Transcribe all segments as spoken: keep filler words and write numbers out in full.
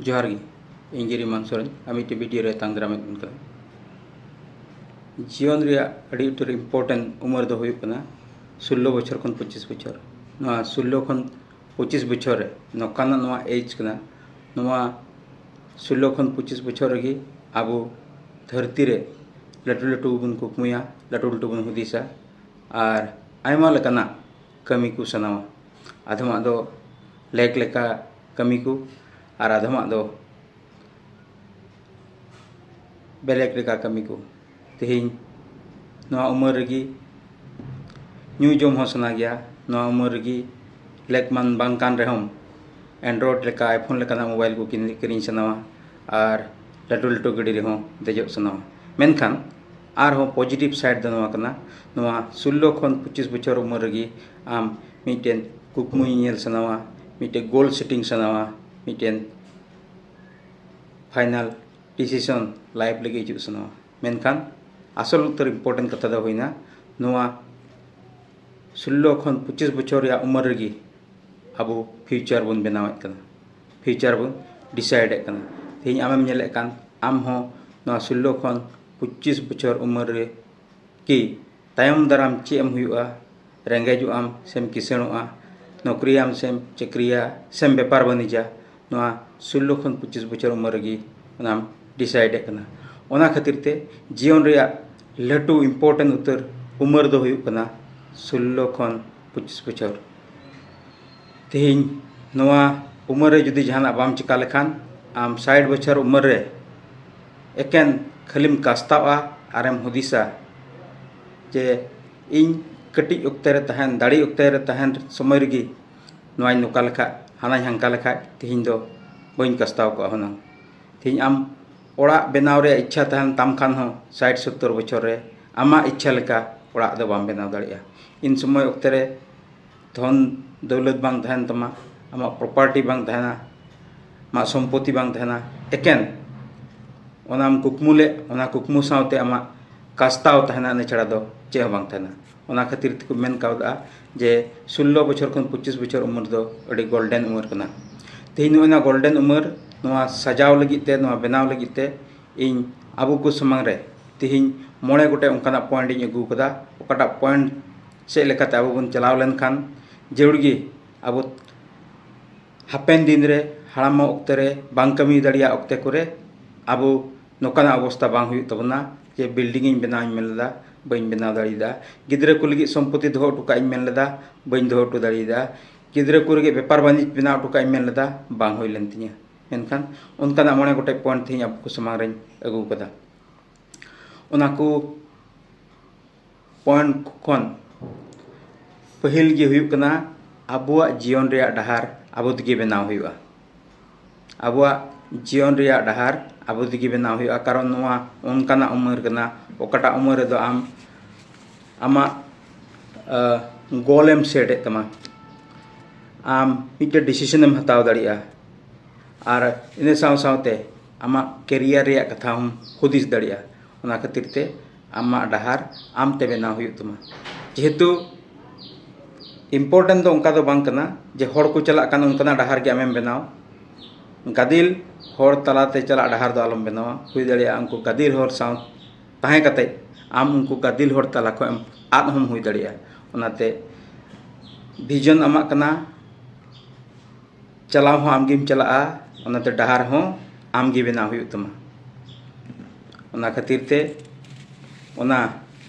ᱡᱚᱦᱟᱨ ᱜᱮ᱾ ᱤᱧ ᱜᱤᱨᱤ ᱢᱟᱱ ᱥᱚᱨᱮᱱ ᱟᱨ ᱢᱤᱫᱴᱮᱱ ᱵᱷᱤᱰᱤᱭᱳ ᱨᱮ ᱛᱟᱝ ᱫᱟᱨᱟᱢᱮᱫ ᱵᱚᱱ ᱠᱟᱱᱟ᱾ ᱡᱤᱭᱚᱱ ᱨᱮᱭᱟᱜ ᱟᱹᱰᱤ ᱩᱛᱟᱹᱨ ᱤᱢᱯᱚᱨᱴᱮᱱᱴ ᱩᱢᱮᱨ ᱫᱚ ᱦᱩᱭᱩᱜ ᱠᱟᱱᱟ ᱥᱳᱞᱞᱳ ᱵᱚᱪᱷᱚᱨ ᱠᱷᱚᱱ ᱯᱚᱸᱪᱤᱥ ᱵᱚᱪᱷᱚᱨ᱾ ᱱᱚᱣᱟ ᱥᱳᱞᱞᱳ ᱠᱷᱚᱱ ᱯᱚᱸᱪᱤᱥ ᱵᱚᱪᱷᱚᱨ ᱨᱮ ᱱᱚᱝᱠᱟᱱᱟᱜ ᱱᱚᱣᱟ ᱮᱡᱽ ᱠᱟᱱᱟ᱾ ᱱᱚᱣᱟ ᱥᱳᱞᱞᱳ ᱠᱷᱚᱱ ᱯᱚᱸᱪᱤᱥ ᱵᱚᱪᱷᱚᱨ ᱨᱮᱜᱮ ᱟᱵᱚ ᱫᱷᱟᱹᱨᱛᱤ ᱨᱮ ᱞᱟᱹᱴᱩ ᱞᱟᱹᱴᱩ ᱵᱚᱱ ᱠᱩᱠᱢᱩᱭᱟ, ᱞᱟᱹᱴᱩ ᱞᱟᱹᱴᱩ ᱵᱚᱱ ᱦᱩᱫᱤᱥᱟ ᱟᱨ ᱟᱭᱢᱟ ᱞᱮᱠᱟᱱᱟᱜ ᱠᱟᱹᱢᱤ ᱠᱚ ᱥᱟᱱᱟᱣᱟ᱾ ᱟᱫᱷᱚᱢᱟᱜ ᱫᱚ ᱞᱮᱠ ᱞᱮᱠᱟ ᱠᱟᱹᱢᱤ ᱠᱚ ᱟᱨ ᱟᱫᱷᱚᱢᱟᱜ ᱫᱚ ᱵᱮᱞᱮᱠ ᱞᱮᱠᱟ ᱠᱟᱹᱢᱤ ᱠᱚ᱾ ᱛᱮᱦᱮᱧ ᱱᱚᱣᱟ ᱩᱢᱮᱨ ᱨᱮᱜᱮ ᱧᱩ ᱡᱚᱢ ᱦᱚᱸ ᱥᱟᱱᱟ ᱜᱮᱭᱟ᱾ ᱱᱚᱣᱟ ᱩᱢᱮᱨ ᱨᱮᱜᱮ ᱞᱮᱠ ᱢᱟᱱ ᱵᱟᱝ ᱠᱟᱱ ᱨᱮᱦᱚᱸ Android ᱞᱮᱠᱟ, iPhone ᱞᱮᱠᱟᱱᱟᱜ ᱢᱳᱵᱟᱭᱤᱞ ᱠᱚ ᱠᱤᱨᱤᱧ ᱠᱤᱨᱤᱧ ᱥᱟᱱᱟᱣᱟ ᱟᱨ ᱞᱟᱹᱴᱩ ᱞᱟᱹᱴᱩ ᱜᱟᱹᱰᱤ ᱨᱮᱦᱚᱸ ᱫᱮᱡᱚᱜ ᱥᱟᱱᱟᱣᱟ᱾ ᱢᱮᱱᱠᱷᱟᱱ ᱟᱨᱦᱚᱸ ᱯᱚᱡᱤᱴᱤᱵᱷ ᱥᱟᱭᱤᱰ ᱫᱚ ᱱᱚᱣᱟ ᱠᱟᱱᱟ, ᱱᱚᱣᱟ ᱥᱳᱞᱞᱳ ᱠᱷᱚᱱ ᱯᱚᱸᱪᱤᱥ ᱵᱚᱪᱷᱚᱨ ᱩᱢᱮᱨ ᱨᱮᱜᱮ ᱟᱢ ᱢᱤᱫᱴᱮᱱ ᱠᱩᱠᱢᱩ ᱧᱮᱧᱮᱞ ᱥᱟᱱᱟᱣᱟ, ᱢᱤᱫᱴᱮᱱ ᱜᱳᱞ ᱥᱮᱴᱤᱝ ᱥᱟᱱᱟᱣᱟ, ᱢᱤᱫᱴᱮᱱ ᱯᱷᱟᱭᱱᱟᱞ ᱰᱤᱥᱤᱥᱚᱱ ᱞᱟᱭᱤᱯᱷ ᱞᱟᱹᱜᱤᱫ ᱦᱤᱡᱩᱜ ᱥᱟᱱᱟᱣᱟ᱾ ᱢᱮᱱᱠᱷᱟᱱ ᱟᱥᱚᱞ ᱩᱛᱟᱹᱨ ᱤᱢᱯᱚᱨᱴᱮᱱᱴ ᱠᱟᱛᱷᱟ ᱫᱚ ᱦᱩᱭᱱᱟ, ᱱᱚᱣᱟ ᱥᱳᱞᱞᱳ ᱠᱷᱚᱱ ᱯᱚᱸᱪᱤᱥ ᱵᱚᱪᱷᱚᱨ ᱨᱮᱭᱟᱜ ᱩᱢᱮᱨ ᱨᱮᱜᱮ ᱟᱵᱚ ᱯᱷᱤᱭᱩᱪᱟᱨ ᱵᱚᱱ ᱵᱮᱱᱟᱣᱮᱫ ᱠᱟᱱᱟ, ᱯᱷᱤᱭᱩᱪᱟᱨ ᱵᱚᱱ ᱰᱤᱥᱟᱭᱤᱰᱮᱫ ᱠᱟᱱᱟ᱾ ᱛᱮᱦᱮᱧ ᱟᱢᱮᱢ ᱧᱮᱞᱮᱫ ᱠᱟᱱ, ᱟᱢ ᱦᱚᱸ ᱱᱚᱣᱟ ᱥᱳᱞᱞᱳ ᱠᱷᱚᱱ ᱯᱚᱸᱪᱤᱥ ᱵᱚᱪᱷᱚᱨ ᱩᱢᱮᱨ ᱨᱮ ᱠᱤ ᱛᱟᱭᱚᱢ ᱫᱟᱨᱟᱢ ᱪᱮᱫ ᱮᱢ ᱦᱩᱭᱩᱜᱼᱟ, ᱨᱮᱸᱜᱮᱡᱚᱜ ᱟᱢ ᱥᱮᱢ ᱠᱤᱥᱟᱹᱬᱚᱜᱼᱟ, ᱱᱚᱠᱨᱤᱭᱟᱢ ᱥᱮᱢ ᱪᱟᱹᱠᱨᱤᱭᱟ ᱥᱮᱢ ᱵᱮᱯᱟᱨ ᱵᱟᱹᱱᱤᱡᱟ, ᱱᱚᱣᱟ ᱥᱳᱞᱞᱳ ᱠᱷᱚᱱ ᱯᱚᱸᱪᱤᱥ ᱵᱚᱪᱷᱚᱨ ᱩᱢᱮᱨ ᱨᱮᱜᱮ ᱚᱱᱟᱢ ᱰᱤᱥᱟᱭᱤᱰᱮᱫ ᱠᱟᱱᱟ᱾ ᱚᱱᱟ ᱠᱷᱟᱹᱛᱤᱨ ᱛᱮ ᱡᱤᱭᱚᱱ ᱨᱮᱭᱟᱜ ᱞᱟᱹᱴᱩ ᱤᱢᱯᱚᱨᱴᱮᱱᱴ ᱩᱛᱟᱹᱨ ᱩᱢᱮᱨ ᱫᱚ ᱦᱩᱭᱩᱜ ᱠᱟᱱᱟ ᱥᱳᱞᱞᱳ ᱠᱷᱚᱱ ᱯᱚᱸᱪᱤᱥ ᱵᱚᱪᱷᱚᱨ᱾ ᱛᱮᱦᱮᱧ ᱱᱚᱣᱟ ᱩᱢᱮᱨ ᱨᱮ ᱡᱩᱫᱤ ᱡᱟᱦᱟᱱᱟᱜ ᱵᱟᱢ ᱪᱤᱠᱟ ᱞᱮᱠᱷᱟᱱ, ᱟᱢ ᱥᱟᱴ ᱵᱚᱪᱷᱚᱨ ᱩᱢᱮᱨ ᱨᱮ ᱮᱠᱮᱱ ᱠᱷᱟᱹᱞᱤᱢ ᱠᱟᱥᱛᱟᱣᱼᱟ ᱟᱨᱮᱢ ᱦᱩᱫᱤᱥᱟ ᱡᱮ ᱤᱧ ᱠᱟᱹᱴᱤᱡ ᱚᱠᱛᱮ ᱨᱮ ᱛᱟᱦᱮᱱ, ᱫᱟᱲᱮ ᱚᱠᱛᱮ ᱨᱮ ᱛᱟᱦᱮᱱ ᱥᱚᱢᱚᱭ ᱨᱮᱜᱮ ᱱᱚᱣᱟᱧ ᱱᱚᱝᱠᱟ ᱞᱮᱠᱷᱟᱡ, ᱦᱟᱱᱟᱧ ᱦᱟᱱᱠᱟ ᱞᱮᱠᱷᱟᱡ, ᱛᱮᱦᱮᱧ ᱫᱚ ᱵᱟᱹᱧ ᱠᱟᱥᱛᱟᱣ ᱠᱚᱜᱼᱟ ᱦᱩᱱᱟᱹᱝ᱾ ᱛᱮᱦᱮᱧ ᱟᱢ ᱚᱲᱟᱜ ᱵᱮᱱᱟᱣ ᱨᱮᱭᱟᱜ ᱤᱪᱪᱷᱟ ᱛᱟᱦᱮᱱ ᱛᱟᱢ ᱠᱷᱟᱱ ᱦᱚᱸ ᱥᱟᱴ ᱥᱳᱛᱛᱳᱨ ᱵᱚᱪᱷᱚᱨ ᱨᱮ ᱟᱢᱟᱜ ᱤᱪᱪᱷᱟ ᱞᱮᱠᱟ ᱚᱲᱟᱜ ᱫᱚ ᱵᱟᱢ ᱵᱮᱱᱟᱣ ᱫᱟᱲᱮᱭᱟᱜᱼᱟ᱾ ᱤᱱ ᱥᱚᱢᱚᱭ ᱚᱠᱛᱮ ᱨᱮ ᱫᱷᱚᱱ ᱫᱟᱹᱣᱞᱟᱹᱛ ᱵᱟᱝ ᱛᱟᱦᱮᱱ ᱛᱟᱢᱟ, ᱟᱢᱟᱜ ᱯᱨᱚᱯᱟᱨᱴᱤ ᱵᱟᱝ ᱛᱟᱦᱮᱱᱟ, ᱟᱢᱟᱜ ᱥᱚᱢᱯᱚᱛᱤ ᱵᱟᱝ ᱛᱟᱦᱮᱱᱟ, ᱮᱠᱮᱱ ᱚᱱᱟᱢ ᱠᱩᱠᱢᱩ ᱞᱮᱫ, ᱚᱱᱟ ᱠᱩᱠᱢᱩ ᱥᱟᱶᱛᱮ ᱟᱢᱟᱜ ᱠᱟᱥᱛᱟᱣ ᱛᱟᱦᱮᱱᱟ, ᱤᱱᱟᱹ ᱪᱷᱟᱲᱟ ᱫᱚ ᱪᱮᱫ ᱦᱚᱸ ᱵᱟᱝ ᱛᱟᱦᱮᱱᱟ᱾ ᱚᱱᱟ ᱠᱷᱟᱹᱛᱤᱨ ᱛᱮᱠᱚ ᱢᱮᱱ ᱠᱟᱣᱫᱟ ᱡᱮ ᱥᱳᱞᱞᱳ ᱵᱚᱪᱷᱚᱨ ᱠᱷᱚᱱ ᱯᱚᱸᱪᱤᱥ ᱵᱚᱪᱷᱚᱨ ᱩᱢᱮᱨ ᱫᱚ ᱟᱹᱰᱤ ᱜᱳᱞᱰᱮᱱ ᱩᱢᱮᱨ ᱠᱟᱱᱟ᱾ ᱛᱮᱦᱮᱧ ᱱᱚᱜᱼᱚᱭ ᱱᱚᱣᱟ ᱜᱳᱞᱰᱮᱱ ᱩᱢᱮᱨ ᱱᱚᱣᱟ ᱥᱟᱡᱟᱣ ᱞᱟᱹᱜᱤᱫ ᱛᱮ, ᱱᱚᱣᱟ ᱵᱮᱱᱟᱣ ᱞᱟᱹᱜᱤᱫ ᱛᱮ ᱤᱧ ᱟᱵᱚ ᱠᱚ ᱥᱟᱢᱟᱝ ᱨᱮ ᱛᱮᱦᱮᱧ ᱢᱚᱬᱮ ᱜᱚᱴᱮᱡ ᱚᱱᱠᱟᱱᱟᱜ ᱯᱚᱭᱮᱱᱴ ᱤᱧ ᱟᱹᱜᱩ ᱟᱠᱟᱫᱟ᱾ ᱚᱠᱟᱴᱟᱜ ᱯᱚᱭᱮᱱᱴ ᱥᱮᱫ ᱞᱮᱠᱟᱛᱮ ᱟᱵᱚ ᱵᱚᱱ ᱪᱟᱞᱟᱣ ᱞᱮᱱᱠᱷᱟᱱ ᱡᱟᱹᱨᱩᱲ ᱜᱮ ᱟᱵᱚ ᱦᱟᱯᱮᱱ ᱫᱤᱱ ᱨᱮ ᱦᱟᱲᱟᱢᱚᱜ ᱚᱠᱛᱮ ᱨᱮ ᱵᱟᱝ ᱠᱟᱹᱢᱤ ᱫᱟᱲᱮᱭᱟᱜ ᱚᱠᱛᱮ ᱠᱚᱨᱮ ᱟᱵᱚ ᱱᱚᱝᱠᱟᱱᱟᱜ ᱚᱵᱚᱥᱛᱷᱟ ᱵᱟᱝ ᱦᱩᱭᱩᱜ ᱛᱟᱵᱚᱱᱟ ᱡᱮ ᱵᱤᱞᱰᱤᱝ ᱤᱧ ᱵᱮᱱᱟᱣ ᱤᱧ ᱢᱮᱱ ᱞᱮᱫᱟ, ᱵᱟᱹᱧ ᱵᱮᱱᱟᱣ ᱫᱟᱲᱮᱭᱟᱫᱟ᱾ ᱜᱤᱫᱽᱨᱟᱹ ᱠᱚ ᱞᱟᱹᱜᱤᱫ ᱥᱚᱢᱯᱚᱛᱤ ᱫᱚᱦᱚ ᱦᱚᱴᱚ ᱠᱟᱜ ᱤᱧ ᱢᱮᱱ ᱞᱮᱫᱟ, ᱵᱟᱹᱧ ᱫᱚᱦᱚ ᱦᱚᱴᱚ ᱫᱟᱲᱮᱭᱟᱫᱟ᱾ ᱜᱤᱫᱽᱨᱟᱹ ᱠᱚ ᱞᱟᱹᱜᱤᱫ ᱵᱮᱯᱟᱨ ᱵᱟᱹᱱᱤᱡᱽ ᱵᱮᱱᱟᱣ ᱦᱚᱴᱚ ᱠᱟᱜ ᱤᱧ ᱢᱮᱱ ᱞᱮᱫᱟ, ᱵᱟᱝ ᱦᱩᱭ ᱞᱮᱱ ᱛᱤᱧᱟᱹ᱾ ᱢᱮᱱᱠᱷᱟᱱ ᱚᱱᱠᱟᱱᱟᱜ ᱢᱚᱬᱮ ᱜᱚᱴᱮᱡ ᱯᱚᱭᱮᱱᱴ ᱛᱮᱦᱮᱧ ᱟᱵᱚ ᱠᱚ ᱥᱟᱢᱟᱝ ᱨᱮᱧ ᱟᱹᱜᱩ ᱟᱠᱟᱫᱟ᱾ ᱚᱱᱟ ᱠᱚ ᱯᱚᱭᱮᱱᱴ ᱠᱷᱚᱱ ᱯᱟᱹᱦᱤᱞ ᱜᱮ ᱦᱩᱭᱩᱜ ᱠᱟᱱᱟ, ᱟᱵᱚᱣᱟᱜ ᱡᱤᱭᱚᱱ ᱨᱮᱭᱟᱜ ᱰᱟᱦᱟᱨ ᱟᱵᱚ ᱛᱮᱜᱮ ᱵᱮᱱᱟᱣ ᱦᱩᱭᱩᱜᱼᱟ᱾ ᱟᱵᱚᱣᱟᱜ ᱡᱤᱭᱚᱱ ᱨᱮᱭᱟᱜ ᱰᱟᱦᱟᱨ ᱟᱵᱚ ᱛᱮᱜᱮ ᱵᱮᱱᱟᱣ ᱦᱩᱭᱩᱜᱼᱟ᱾ ᱠᱟᱨᱚᱱ ᱱᱚᱣᱟ ᱚᱱᱠᱟᱱᱟᱜ ᱩᱢᱮᱨ ᱠᱟᱱᱟ, ᱚᱠᱟᱴᱟᱜ ᱩᱢᱮᱨ ᱨᱮᱫᱚ ᱟᱢ ᱟᱢᱟᱜ ᱜᱳᱞ ᱮᱢ ᱥᱮᱴ ᱮᱫ ᱛᱟᱢᱟ, ᱟᱢ ᱢᱤᱫᱴᱮᱱ ᱰᱤᱥᱤᱥᱚᱱ ᱮᱢ ᱦᱟᱛᱟᱣ ᱫᱟᱲᱮᱭᱟᱜᱼᱟ᱾ ᱟᱨ ᱤᱱᱟᱹ ᱥᱟᱶ ᱥᱟᱶᱛᱮ ᱟᱢᱟᱜ ᱠᱮᱨᱤᱭᱟᱨ ᱨᱮᱭᱟᱜ ᱠᱟᱛᱷᱟ ᱦᱚᱸᱢ ᱦᱩᱫᱤᱥ ᱫᱟᱲᱮᱭᱟᱜᱼᱟ᱾ ᱚᱱᱟ ᱠᱷᱟᱹᱛᱤᱨ ᱛᱮ ᱟᱢᱟᱜ ᱰᱟᱦᱟᱨ ᱟᱢ ᱛᱮ ᱵᱮᱱᱟᱣ ᱦᱩᱭᱩᱜ ᱛᱟᱢᱟ᱾ ᱡᱮᱦᱮᱛᱩ ᱤᱢᱯᱚᱨᱴᱮᱱᱴ ᱫᱚ ᱚᱱᱠᱟ ᱫᱚ ᱵᱟᱝ ᱠᱟᱱᱟ ᱡᱮ ᱦᱚᱲ ᱠᱚ ᱪᱟᱞᱟᱜ ᱠᱟᱱ ᱚᱱᱠᱟᱱᱟᱜ ᱰᱟᱦᱟᱨ ᱜᱮ ᱟᱢᱮᱢ ᱵᱮᱱᱟᱣ᱾ ᱜᱟᱫᱮᱞ ᱦᱚᱲ ᱛᱟᱞᱟᱛᱮ ᱪᱟᱞᱟᱜ ᱰᱟᱦᱟᱨ ᱫᱚ ᱟᱞᱚᱢ ᱵᱮᱱᱟᱣᱟ᱾ ᱦᱩᱭ ᱫᱟᱲᱮᱭᱟᱜᱼᱟ ᱩᱱᱠᱩ ᱜᱟᱫᱮᱞ ᱦᱚᱲ ᱥᱟᱶ ᱛᱟᱦᱮᱸ ᱠᱟᱛᱮ ᱟᱢ ᱩᱱᱠᱩ ᱜᱟᱫᱮᱞ ᱦᱚᱲ ᱛᱟᱞᱟ ᱠᱷᱚᱱ ᱮᱢ ᱟᱫ ᱦᱚᱸᱢ ᱦᱩᱭ ᱫᱟᱲᱮᱭᱟᱜᱼᱟ᱾ ᱚᱱᱟᱛᱮ ᱵᱷᱤᱡᱚᱱ ᱟᱢᱟᱜ ᱠᱟᱱᱟ, ᱪᱟᱞᱟᱣ ᱦᱚᱸ ᱟᱢ ᱜᱮᱢ ᱪᱟᱞᱟᱜᱼᱟ, ᱚᱱᱟᱛᱮ ᱰᱟᱦᱟᱨ ᱦᱚᱸ ᱟᱢ ᱜᱮ ᱵᱮᱱᱟᱣ ᱦᱩᱭᱩᱜ ᱛᱟᱢᱟ᱾ ᱚᱱᱟ ᱠᱷᱟᱹᱛᱤᱨ ᱛᱮ ᱚᱱᱟ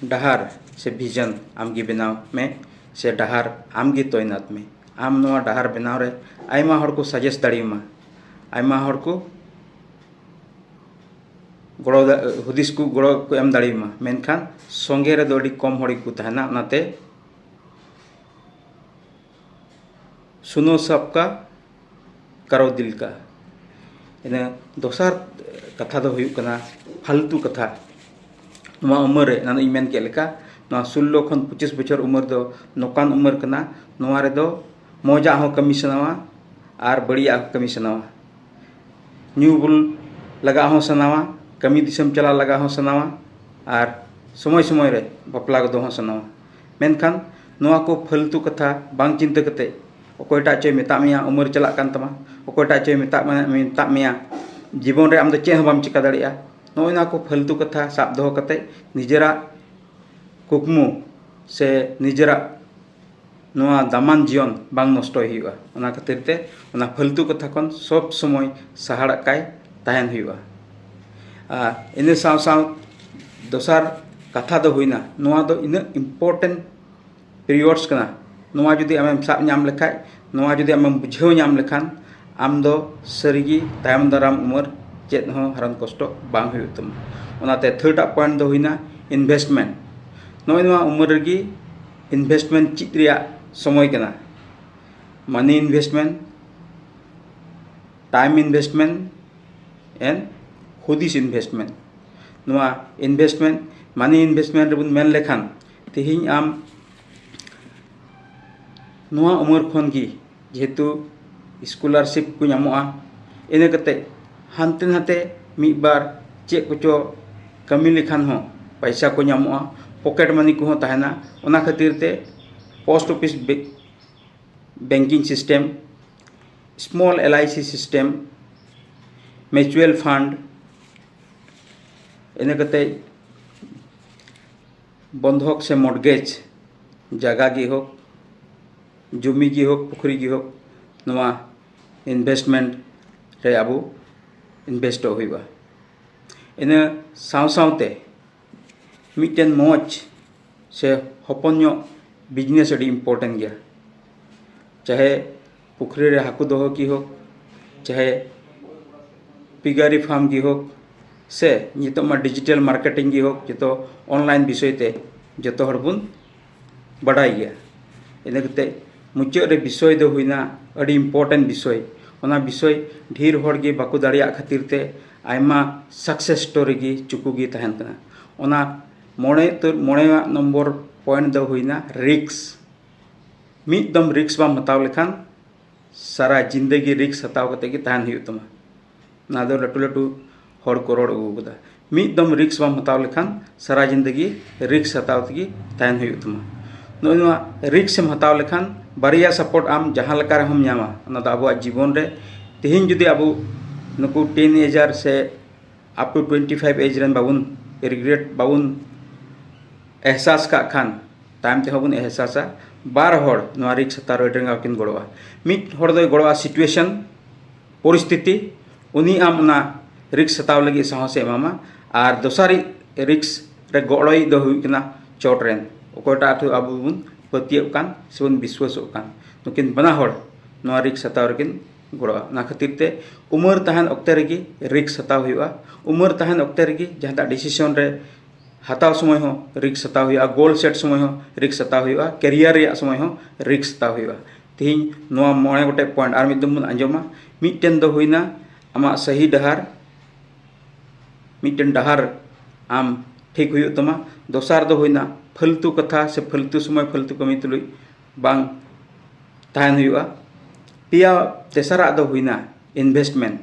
ᱰᱟᱦᱟᱨ ᱥᱮ ᱵᱷᱤᱡᱚᱱ ᱟᱢ ᱜᱮ ᱵᱮᱱᱟᱣ ᱢᱮ, ᱥᱮ ᱰᱟᱦᱟᱨ ᱟᱢ ᱜᱮ ᱛᱚᱭᱱᱟᱛ ᱢᱮ᱾ ᱟᱢ ᱱᱚᱣᱟ ᱰᱟᱦᱟᱨ ᱵᱮᱱᱟᱣ ᱨᱮ ᱟᱭᱢᱟ ᱦᱚᱲ ᱠᱚ ᱥᱟᱡᱮᱥᱴ ᱫᱟᱲᱮᱭᱟᱢᱟ, ᱟᱭᱢᱟ ᱦᱚᱲ ᱠᱚ ᱜᱚᱲᱚ ᱫᱟ-, ᱦᱩᱫᱤᱥ ᱠᱚ, ᱜᱚᱲᱚ ᱠᱚ ᱮᱢ ᱫᱟᱲᱮᱭᱟᱢᱟ, ᱢᱮᱱᱠᱷᱟᱱ ᱥᱚᱸᱜᱮ ᱨᱮᱫᱚ ᱟᱹᱰᱤ ᱠᱚᱢ ᱦᱚᱲ ᱜᱮᱠᱚ ᱛᱟᱦᱮᱱᱟ᱾ ᱚᱱᱟᱛᱮ ᱥᱩᱱᱳ ᱥᱟᱵᱠᱟ ᱠᱟᱨᱳ ᱫᱤᱞ ᱠᱟ᱾ ᱤᱱᱟᱹ ᱫᱚᱥᱟᱨ ᱠᱟᱛᱷᱟ ᱫᱚ ᱦᱩᱭᱩᱜ ᱠᱟᱱᱟ ᱯᱷᱟᱞᱛᱩ ᱠᱟᱛᱷᱟ᱾ ᱱᱚᱣᱟ ᱩᱢᱮᱨ ᱨᱮ, ᱮᱱᱟᱱ ᱤᱧ ᱢᱮᱱ ᱠᱮᱫ ᱞᱮᱠᱟ, ᱱᱚᱣᱟ ᱥᱳᱞᱞᱳ ᱠᱷᱚᱱ ᱯᱚᱸᱪᱤᱥ ᱵᱚᱪᱷᱚᱨ ᱩᱢᱮᱨ ᱫᱚ ᱱᱚᱝᱠᱟᱱ ᱩᱢᱮᱨ ᱠᱟᱱᱟ, ᱱᱚᱣᱟ ᱨᱮᱫᱚ ᱢᱚᱡᱟᱜ ᱦᱚᱸ ᱠᱟᱹᱢᱤ ᱥᱟᱱᱟᱣᱟ ᱟᱨ ᱵᱟᱹᱲᱤᱡᱟᱜ ᱦᱚᱸ ᱠᱟᱹᱢᱤ ᱥᱟᱱᱟᱣᱟ᱾ ᱧᱩ ᱵᱩᱞ ᱞᱟᱜᱟᱜ ᱦᱚᱸ ᱥᱟᱱᱟᱣᱟ, ᱠᱟᱹᱢᱤ ᱫᱤᱥᱚᱢ ᱪᱟᱞᱟᱜ ᱞᱟᱜᱟᱜ ᱦᱚᱸ ᱥᱟᱱᱟᱣᱟ, ᱟᱨ ᱥᱚᱢᱚᱭ ᱥᱚᱢᱚᱭ ᱨᱮ ᱵᱟᱯᱞᱟ ᱠᱚᱫᱚ ᱦᱚᱸ ᱥᱟᱱᱟᱣᱟ᱾ ᱢᱮᱱᱠᱷᱟᱱ ᱱᱚᱣᱟ ᱠᱚ ᱯᱷᱟᱹᱞᱛᱩ ᱠᱟᱛᱷᱟ ᱵᱟᱝ ᱪᱤᱱᱛᱟᱹ ᱠᱟᱛᱮ ᱚᱠᱚᱭᱴᱟᱜ ᱪᱚᱭ ᱢᱮᱛᱟᱜ ᱢᱮᱭᱟ ᱩᱢᱮᱨ ᱪᱟᱞᱟᱜ ᱠᱟᱱ ᱛᱟᱢᱟ, ᱚᱠᱚᱭᱴᱟᱜ ᱪᱚᱭ ᱢᱮᱛᱟᱜ ᱢᱮ-, ᱢᱮᱛᱟᱜ ᱢᱮᱭᱟ ᱡᱤᱵᱚᱱ ᱨᱮ ᱟᱢ ᱫᱚ ᱪᱮᱫ ᱦᱚᱸ ᱵᱟᱢ ᱪᱤᱠᱟ ᱫᱟᱲᱮᱭᱟᱜᱼᱟ᱾ ᱱᱚᱜᱼᱚᱭ ᱱᱚᱣᱟ ᱠᱚ ᱯᱷᱟᱹᱞᱛᱩ ᱠᱟᱛᱷᱟ ᱥᱟᱵ ᱫᱚᱦᱚ ᱠᱟᱛᱮ ᱱᱤᱡᱮᱨᱟᱜ ᱠᱩᱠᱢᱩ ᱥᱮ ᱱᱤᱡᱮᱨᱟᱜ ᱱᱚᱣᱟ ᱫᱟᱢᱟᱱ ᱡᱤᱭᱚᱱ ᱵᱟᱝ ᱱᱚᱥᱴᱚᱭ ᱦᱩᱭᱩᱜᱼᱟ᱾ ᱚᱱᱟ ᱠᱷᱟᱹᱛᱤᱨ ᱛᱮ ᱚᱱᱟ ᱯᱷᱟᱹᱞᱛᱩ ᱠᱟᱛᱷᱟ ᱠᱷᱚᱱ ᱥᱚᱵ ᱥᱚᱢᱚᱭ ᱥᱟᱦᱟᱲᱟᱜ ᱠᱟᱭ ᱛᱟᱦᱮᱱ ᱦᱩᱭᱩᱜᱼᱟ᱾ ᱟᱨ ᱤᱱᱟᱹ ᱥᱟᱶ ᱥᱟᱶ ᱫᱚᱥᱟᱨ ᱠᱟᱛᱷᱟ ᱫᱚ ᱦᱩᱭᱱᱟ, ᱱᱚᱣᱟ ᱫᱚ ᱤᱱᱟᱹᱜ important periods ᱠᱟᱱᱟ᱾ ᱱᱚᱣᱟ ᱡᱩᱫᱤ ᱟᱢᱮᱢ ᱥᱟᱵ ᱧᱟᱢ ᱞᱮᱠᱷᱟᱡ, ᱱᱚᱣᱟ ᱡᱩᱫᱤ ᱟᱢᱮᱢ ᱵᱩᱡᱷᱟᱹᱣ ᱧᱟᱢ ᱞᱮᱠᱷᱟᱱ, ᱟᱢ ᱫᱚ ᱥᱟᱹᱨᱤᱜᱮ ᱛᱟᱭᱚᱢ ᱫᱟᱨᱟᱢ ᱩᱢᱮᱨ ᱪᱮᱫ ᱦᱚᱸ ᱦᱟᱨᱚᱱ ᱠᱚᱥᱴᱚ ᱵᱟᱝ ᱦᱩᱭᱩᱜ ᱛᱟᱢᱟ᱾ ᱚᱱᱟᱛᱮ ᱛᱷᱟᱨᱰ ᱟᱜ ᱯᱚᱭᱮᱱᱴ ᱫᱚ ᱦᱩᱭᱱᱟ ᱤᱱᱵᱷᱮᱥᱴᱢᱮᱱᱴ᱾ ᱱᱚᱜᱼᱚᱭ ᱱᱚᱣᱟ ᱩᱢᱮᱨ ᱨᱮᱜᱮ ᱤᱱᱵᱷᱮᱥᱴᱢᱮᱱᱴ ᱪᱮᱫ ᱨᱮᱭᱟᱜ ᱥᱚᱢᱚᱭ ᱠᱟᱱᱟ᱾ Money investment, time investment and ᱦᱩᱫᱤᱥ ᱤᱱᱵᱷᱮᱥᱴᱢᱮᱱᱴ᱾ ᱱᱚᱣᱟ ᱤᱱᱵᱷᱮᱥᱴᱢᱮᱱᱴ, ᱢᱟᱱᱤ ᱤᱱᱵᱷᱮᱥᱴᱢᱮᱱᱴ ᱨᱮᱵᱚᱱ ᱢᱮᱱ ᱞᱮᱠᱷᱟᱱ, ᱛᱮᱦᱮᱧ ᱟᱢ ᱱᱚᱣᱟ ᱩᱢᱮᱨ ᱠᱷᱚᱱ ᱜᱮ ᱡᱮᱦᱮᱛᱩ ᱥᱠᱚᱞᱟᱨᱥᱤᱯ ᱠᱚ ᱧᱟᱢᱚᱜᱼᱟ, ᱤᱱᱟᱹ ᱠᱟᱛᱮ ᱦᱟᱱᱛᱮ ᱱᱟᱛᱮ ᱢᱤᱫ ᱵᱟᱨ ᱪᱮᱫ ᱠᱚᱪᱚ ᱠᱟᱹᱢᱤ ᱞᱮᱠᱷᱟᱱ ᱦᱚᱸ ᱯᱟᱭᱥᱟ ᱠᱚ ᱧᱟᱢᱚᱜᱼᱟ, ᱯᱚᱠᱮᱴ ᱢᱟᱱᱤ ᱠᱚᱦᱚᱸ ᱛᱟᱦᱮᱱᱟ᱾ ᱚᱱᱟ ᱠᱷᱟᱹᱛᱤᱨ ᱛᱮ ᱯᱳᱥᱴ ᱚᱯᱷᱤᱥ ᱵᱮ-, banking system, small L I C system, mutual fund, ᱤᱱᱟᱹ ᱠᱟᱛᱮ ᱵᱚᱱᱫᱷᱚᱠ ᱥᱮ ᱢᱚᱨᱜᱮᱡᱽ, ᱡᱟᱭᱜᱟ ᱜᱮ ᱦᱳᱠ, ᱡᱚᱢᱤ ᱜᱮ ᱦᱳᱠ, ᱯᱩᱠᱷᱨᱤ ᱜᱮ ᱦᱳᱠ, ᱱᱚᱣᱟ ᱤᱱᱵᱷᱮᱥᱴᱢᱮᱱᱴ ᱨᱮ ᱟᱵᱚ ᱤᱱᱵᱷᱮᱥᱴᱚᱜ ᱦᱩᱭᱩᱜᱼᱟ᱾ ᱤᱱᱟᱹ ᱥᱟᱶ ᱥᱟᱶᱛᱮ ᱢᱤᱫᱴᱮᱱ ᱢᱚᱡᱽ ᱥᱮ ᱦᱚᱯᱚᱱ ᱧᱚᱜ ᱵᱤᱡᱽᱱᱮᱥ ᱟᱹᱰᱤ ᱤᱢᱯᱚᱨᱴᱮᱱᱴ ᱜᱮᱭᱟ᱾ ᱪᱟᱦᱮ ᱯᱩᱠᱷᱨᱤ ᱨᱮ ᱦᱟᱹᱠᱩ ᱫᱚᱦᱚ ᱜᱮ ᱦᱳᱠ, ᱪᱟᱦᱮ ᱯᱤᱜᱟᱨᱤ ᱯᱷᱟᱨᱢ ᱜᱮ ᱦᱳᱠ, ᱥᱮ ᱱᱤᱛᱚᱜ ᱢᱟ ᱰᱤᱡᱤᱴᱟᱞ ᱢᱟᱨᱠᱮᱴᱤᱝ ᱜᱮ ᱦᱳᱠ, ᱡᱚᱛᱚ ᱚᱱᱞᱟᱭᱤᱱ ᱵᱤᱥᱚᱭ ᱛᱮ ᱡᱚᱛᱚ ᱦᱚᱲ ᱵᱚᱱ ᱵᱟᱰᱟᱭ ᱜᱮᱭᱟ᱾ ᱤᱱᱟᱹ ᱠᱟᱛᱮ ᱢᱩᱪᱟᱹᱫ ᱨᱮ ᱵᱤᱥᱚᱭ ᱫᱚ ᱦᱩᱭᱱᱟ ᱟᱹᱰᱤ ᱤᱢᱯᱚᱨᱴᱮᱱᱴ ᱵᱤᱥᱚᱭ᱾ ᱚᱱᱟ ᱵᱤᱥᱚᱭ ᱰᱷᱮᱨ ᱦᱚᱲ ᱜᱮ ᱵᱟᱠᱚ ᱫᱟᱲᱮᱭᱟᱜ ᱠᱷᱟᱹᱛᱤᱨ ᱛᱮ ᱟᱭᱢᱟ ᱥᱟᱠᱥᱮᱥ ᱥᱴᱳᱨᱤ ᱜᱮ ᱪᱩᱠᱩ ᱜᱮ ᱛᱟᱦᱮᱱ ᱠᱟᱱᱟ᱾ ᱚᱱᱟ ᱢᱚᱬᱮ ᱩᱛᱟᱹᱨ, ᱢᱚᱬᱮᱭᱟᱜ ᱱᱚᱢᱵᱚᱨ ᱯᱚᱭᱮᱱᱴ ᱫᱚ ᱦᱩᱭᱱᱟ ᱨᱤᱠᱥ᱾ ᱢᱤᱫ ᱫᱚᱢ ᱨᱤᱠᱥ ᱵᱟᱢ ᱦᱟᱛᱟᱣ ᱞᱮᱠᱷᱟᱱ ᱥᱟᱨᱟ ᱡᱤᱱᱫᱮᱜᱤ ᱨᱤᱠᱥ ᱦᱟᱛᱟᱣ ᱠᱟᱛᱮ ᱜᱮ ᱛᱟᱦᱮᱱ ᱦᱩᱭᱩᱜ ᱛᱟᱢᱟ᱾ ᱚᱱᱟ ᱫᱚ ᱞᱟᱹᱴᱩ ᱞᱟᱹᱴᱩ ᱦᱚᱲ ᱠᱚ ᱨᱚᱲ ᱟᱹᱜᱩ ᱠᱟᱫᱟ᱾ ᱢᱤᱫ ᱫᱚᱢ ᱨᱤᱠᱥ ᱵᱟᱢ ᱦᱟᱛᱟᱣ ᱞᱮᱠᱷᱟᱱ ᱥᱟᱨᱟ ᱡᱤᱱᱫᱮᱜᱤ ᱨᱤᱠᱥ ᱦᱟᱛᱟᱣ ᱛᱮᱜᱮ ᱛᱟᱦᱮᱱ ᱦᱩᱭᱩᱜ ᱛᱟᱢᱟ᱾ ᱱᱚᱜᱼᱚᱭ ᱱᱚᱣᱟ ᱨᱤᱠᱥ ᱮᱢ ᱦᱟᱛᱟᱣ ᱞᱮᱠᱷᱟᱱ ᱵᱟᱨᱭᱟ ᱥᱟᱯᱳᱨᱴ ᱟᱢ ᱡᱟᱦᱟᱸ ᱞᱮᱠᱟ ᱨᱮᱦᱚᱸᱢ ᱧᱟᱢᱟ᱾ ᱚᱱᱟ ᱫᱚ ᱟᱵᱚᱣᱟᱜ ᱡᱤᱵᱚᱱ ᱨᱮ ᱛᱮᱦᱮᱧ ᱡᱩᱫᱤ ᱟᱵᱚ ᱱᱩᱠᱩ ᱴᱤᱱ ᱮᱡᱟᱨ ᱥᱮ up to twenty five age ᱨᱮᱱ ᱵᱟᱵᱚᱱ ᱨᱤᱜᱽᱨᱮᱴ, ᱵᱟᱵᱚᱱ ᱮᱦᱥᱟᱥ ᱠᱟᱜ ᱠᱷᱟᱱ ᱛᱟᱭᱚᱢ ᱛᱮᱦᱚᱸ ᱵᱚᱱ ᱮᱦᱥᱟᱥᱟ᱾ ᱵᱟᱨ ᱦᱚᱲ ᱱᱚᱣᱟ ᱨᱤᱠᱥ ᱦᱟᱛᱟᱣ ᱨᱮ ᱟᱹᱰᱤ ᱨᱟᱸᱜᱟᱣ ᱠᱤᱱ ᱜᱚᱲᱚᱜᱼᱟ᱾ ᱢᱤᱫ ᱦᱚᱲ ᱫᱚᱭ ᱜᱚᱲᱚᱜᱼᱟ ᱥᱤᱪᱩᱭᱮᱥᱚᱱ, ᱯᱚᱨᱤᱥᱛᱷᱤᱛᱤ, ᱩᱱᱤ ᱟᱢ ᱚᱱᱟ ᱨᱤᱠᱥ ᱦᱟᱛᱟᱣ ᱞᱟᱹᱜᱤᱫ ᱥᱟᱦᱚᱥᱮ ᱮᱢᱟᱢᱟ᱾ ᱟᱨ ᱫᱚᱥᱟᱨᱤᱡ ᱨᱤᱠᱥ ᱨᱮ ᱜᱚᱲᱚᱭᱤᱡ ᱫᱚ ᱦᱩᱭᱩᱜ ᱠᱟᱱᱟ ᱪᱚᱴ ᱨᱮᱱ, ᱚᱠᱚᱭᱴᱟᱜ ᱴᱷᱮᱱ ᱟᱵᱚ ᱵᱚᱱ ᱯᱟᱹᱛᱭᱟᱹᱜ ᱠᱟᱱ ᱥᱮᱵᱚᱱ ᱵᱤᱥᱣᱟᱹᱥᱚᱜ ᱠᱟᱱ᱾ ᱱᱩᱠᱤᱱ ᱵᱟᱱᱟ ᱦᱚᱲ ᱱᱚᱣᱟ ᱨᱤᱠᱥ ᱦᱟᱛᱟᱣ ᱨᱮᱠᱤᱱ ᱜᱚᱲᱚᱜᱼᱟ᱾ ᱚᱱᱟ ᱠᱷᱟᱹᱛᱤᱨ ᱛᱮ ᱩᱢᱟᱹᱨ ᱛᱟᱦᱮᱱ ᱚᱠᱛᱮ ᱨᱮᱜᱮ ᱨᱤᱠᱥ ᱦᱟᱛᱟᱣ ᱦᱩᱭᱩᱜᱼᱟ᱾ ᱩᱢᱟᱹᱨ ᱛᱟᱦᱮᱱ ᱚᱠᱛᱮ ᱨᱮᱜᱮ ᱡᱟᱦᱟᱸᱴᱟᱜ ᱰᱤᱥᱤᱥᱚᱱ ᱨᱮ ᱦᱟᱛᱟᱣ ᱥᱚᱢᱚᱭ ᱦᱚᱸ ᱨᱤᱠᱥ ᱦᱟᱛᱟᱣ ᱦᱩᱭᱩᱜᱼᱟ, ᱜᱳᱞ ᱥᱮᱴ ᱥᱚᱢᱚᱭ ᱦᱚᱸ ᱨᱤᱠᱥ ᱦᱟᱛᱟᱣ ᱦᱩᱭᱩᱜᱼᱟ, ᱠᱮᱨᱤᱭᱟᱨ ᱨᱮᱭᱟᱜ ᱥᱚᱢᱚᱭ ᱦᱚᱸ ᱨᱤᱠᱥ ᱦᱟᱛᱟᱣ ᱦᱩᱭᱩᱜᱼᱟ᱾ ᱛᱮᱦᱮᱧ ᱱᱚᱣᱟ ᱢᱚᱬᱮ ᱜᱚᱴᱮᱡ ᱯᱚᱭᱮᱱᱴ ᱟᱨ ᱢᱤᱫ ᱫᱚᱢ ᱵᱚᱱ ᱟᱸᱡᱚᱢᱟ᱾ ᱢᱤᱫᱴᱮᱱ ᱫᱚ ᱦᱩᱭᱱᱟ ᱟᱢᱟᱜ ᱥᱟᱹᱦᱤ ᱰᱟᱦᱟᱨ, ᱢᱤᱫᱴᱮᱱ ᱰᱟᱦᱟᱨ ᱟᱢ ᱴᱷᱤᱠ ᱦᱩᱭᱩᱜ ᱛᱟᱢᱟ᱾ ᱫᱚᱥᱟᱨ ᱫᱚ ᱦᱩᱭᱱᱟ ᱯᱷᱟᱹᱞᱛᱩ ᱠᱟᱛᱷᱟ ᱥᱮ ᱯᱷᱟᱹᱞᱛᱩ ᱥᱚᱢᱚᱭ ᱯᱷᱟᱹᱞᱛᱩ ᱠᱟᱹᱢᱤ ᱛᱩᱞᱩᱡ ᱵᱟᱝ ᱛᱟᱦᱮᱱ ᱦᱩᱭᱩᱜᱼᱟ᱾ ᱯᱮᱭᱟ, ᱛᱮᱥᱟᱨᱟᱜ ᱫᱚ ᱦᱩᱭᱱᱟ ᱤᱱᱵᱷᱮᱥᱴᱢᱮᱱᱴ᱾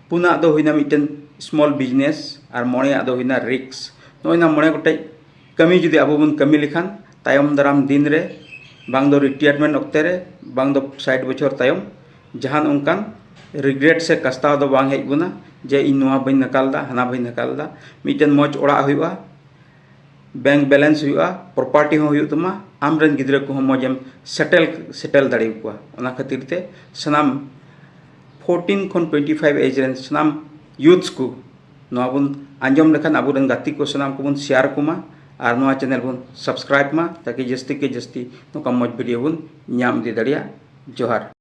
ᱯᱩᱱᱟᱜ ᱫᱚ ᱦᱩᱭᱱᱟ ᱢᱤᱫᱴᱮᱱ ᱥᱢᱚᱞ ᱵᱤᱡᱽᱱᱮᱥ ᱟᱨ ᱢᱚᱬᱮᱭᱟᱜ ᱫᱚ ᱦᱩᱭᱱᱟ ᱨᱤᱠᱥ᱾ ᱱᱚᱜᱼᱚᱭ ᱱᱟ ᱢᱚᱬᱮ ᱜᱚᱴᱮᱡ ᱠᱟᱹᱢᱤ ᱡᱩᱫᱤ ᱟᱵᱚ ᱵᱚᱱ ᱠᱟᱹᱢᱤ ᱞᱮᱠᱷᱟᱱ ᱛᱟᱭᱚᱢ ᱫᱟᱨᱟᱢ ᱫᱤᱱ ᱨᱮ ᱵᱟᱝ ᱫᱚ ᱨᱤᱴᱟᱭᱟᱨᱢᱮᱱᱴ ᱚᱠᱛᱮ ᱨᱮ ᱵᱟᱝ ᱫᱚ ᱥᱟᱴ ᱵᱚᱪᱷᱚᱨ ᱛᱟᱭᱚᱢ ᱡᱟᱦᱟᱱ ᱚᱱᱠᱟᱱ ᱨᱤᱜᱽᱨᱮᱴ ᱥᱮ ᱠᱟᱥᱛᱟᱣ ᱫᱚ ᱵᱟᱝ ᱦᱮᱡ ᱵᱚᱱᱟ ᱡᱮ ᱤᱧ ᱱᱚᱣᱟ ᱵᱟᱹᱧ ᱱᱟᱠᱟᱞ ᱮᱫᱟ, ᱦᱟᱱᱟ ᱵᱟᱹᱧ ᱱᱟᱠᱟᱞ ᱮᱫᱟ᱾ ᱢᱤᱫᱴᱮᱱ ᱢᱚᱡᱽ ᱚᱲᱟᱜ ᱦᱩᱭᱩᱜᱼᱟ, ᱵᱮᱝᱠ ᱵᱮᱞᱮᱱᱥ ᱦᱩᱭᱩᱜᱼᱟ, ᱯᱨᱚᱯᱟᱨᱴᱤ ᱦᱚᱸ ᱦᱩᱭᱩᱜ ᱛᱟᱢᱟ, ᱟᱢᱨᱮᱱ ᱜᱤᱫᱽᱨᱟᱹ ᱠᱚᱦᱚᱸ ᱢᱚᱡᱽ ᱮᱢ ᱥᱮᱴᱮᱞ ᱥᱮᱴᱮᱞ ᱫᱟᱲᱮᱭᱟᱠᱚᱣᱟ᱾ ᱚᱱᱟ ᱠᱷᱟᱹᱛᱤᱨ ᱛᱮ ᱥᱟᱱᱟᱢ ᱯᱷᱳᱨᱴᱤᱱ ᱠᱷᱚᱱ ᱴᱩᱭᱮᱱᱴᱤ ᱯᱷᱟᱭᱤᱵᱷ ᱮᱡᱽ ᱨᱮᱱ ᱥᱟᱱᱟᱢ ᱭᱩᱛᱷᱥ ᱠᱚ ᱱᱚᱣᱟ ᱵᱚᱱ ᱟᱸᱡᱚᱢ ᱞᱮᱠᱷᱟᱱ ᱟᱵᱚᱨᱮᱱ ᱜᱟᱛᱮ ᱠᱚ ᱥᱟᱱᱟᱢ ᱠᱚᱵᱚᱱ ᱥᱮᱭᱟᱨ ᱠᱚᱢᱟ ᱟᱨ ᱱᱚᱣᱟ ᱪᱮᱱᱮᱞ ᱵᱚᱱ ᱥᱟᱵᱥᱠᱨᱟᱭᱤᱵ ᱢᱟ, ᱛᱟᱠᱤ ᱡᱟᱹᱥᱛᱤ ᱠᱮ ᱡᱟᱹᱥᱛᱤ ᱱᱚᱝᱠᱟ ᱢᱚᱡᱽ ᱵᱷᱤᱰᱤᱭᱳ ᱵᱚᱱ ᱧᱟᱢ ᱤᱫᱤ ᱫᱟᱲᱮᱭᱟᱜ᱾ ᱡᱚᱦᱟᱨ᱾